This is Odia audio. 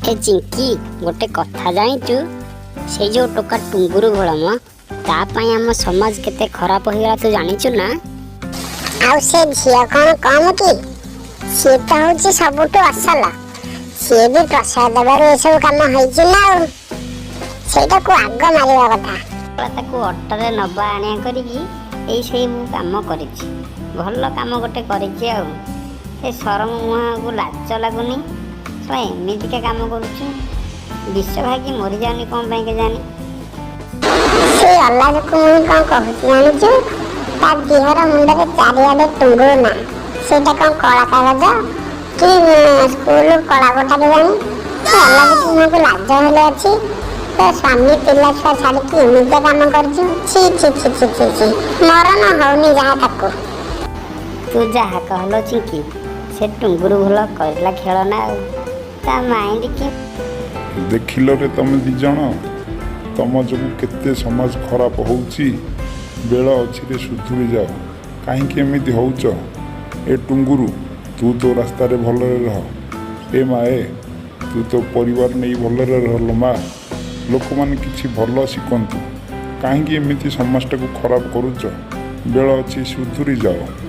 ଏ ଚିଙ୍କି, ଗୋଟେ କଥା ଜାଣିଛୁ? ସେଇ ଯୋଉ ଟୋକା ଟୁଙ୍ଗୁରୁ ଭୋଳ ମ, ତା ପାଇଁ ଆମ ସମାଜ କେତେ ଖରାପ ହେଇଗଲା, ତୁ ଜାଣିଛୁ ନା? ଆଉ ସେ ଝିଅ କଣ କମ କି? ସିଏ ତ ହଉଛି ସବୁଠୁ ଅସଲ। ସିଏ ବି ପ୍ରଶ୍ରୟ ଦେବାରୁ ଏସବୁ କାମ ହେଇଛି ନା ଆଉ। ସେଇଟାକୁ ଆଗ ମାରିବା କଥା। ଶଳା ତାକୁ ଅଟୋରେ ନବା ଆଣିବା କରିକି ଏଇ ସବୁ କାମ କରିଛି। ଭଲ କାମ ଗୋଟେ କରିଛି। ଆଉ ଏ ସରମ ମୁହଁକୁ ଲାଜ ଲାଗୁନି? ଶଳା ଏମିତିକା କାମ କରୁଛୁ, ବିଷ ଖାଇକି ମରିଯାଉନି କ'ଣ ପାଇଁ କେଜାଣି? ସେ ଅଲାଜୁକ ମୁହିଁ କଣ କହୁଛି ଜାଣିଛୁ? ତା ଦିହର ମୁଣ୍ଡରେ ଚାରିଆଡେ ଟୁଙ୍ଗୁରୁ ନା। ସେଇଟା କଣ କଳା କାଗଜ କି ସ୍କୁଲ କଳା ଗୋଟା କେଜାଣି? ସେ ଅଲାଜୁକ ମୁହଁକୁ ଲାଜ ହେଲେ ଅଛି? ତୋ ସ୍ୱାମୀ ପିଲା ଛୁଆ ଛାଡିକି ଏମିତିଆ କାମ କରୁଛୁ? ଛି ଛି ଛି ଛି ଛି ଛି, ମରଣ ହଉନି ଯାହା ତାକୁ। ତୁ ଯାହା କହଲୋ ଚିଙ୍କି, ସେ ଟୁଙ୍ଗୁରୁ ଭଲ କରିଲା ଖେଳନା। ଆଉ ତା ମାଇଣ୍ଡ କି ଦେଖିଲରେ ତମେ ଦି ଜଣ, ତମ ଯୋଗୁଁ କେତେ ସମାଜ ଖରାପ ହେଉଛି। ବେଳ ଅଛିରେ, ସୁଧୁରି ଯାଅ। କାହିଁକି ଏମିତି ହେଉଛ? ଏ ଟୁଙ୍ଗୁରୁ, ତୁ ତୋ ରାସ୍ତାରେ ଭଲରେ ରହ। ଏ ମା ଏ, ତୁ ତୋ ପରିବାର ନେଇ ଭଲରେ ରହ ଲୋ ମା। ଲୋକମାନେ କିଛି ଭଲ ଶିଖନ୍ତୁ। କାହିଁକି ଏମିତି ସମାଜଟାକୁ ଖରାପ କରୁଛ? ବେଳ ଅଛି, ସୁଧୁରି ଯାଅ।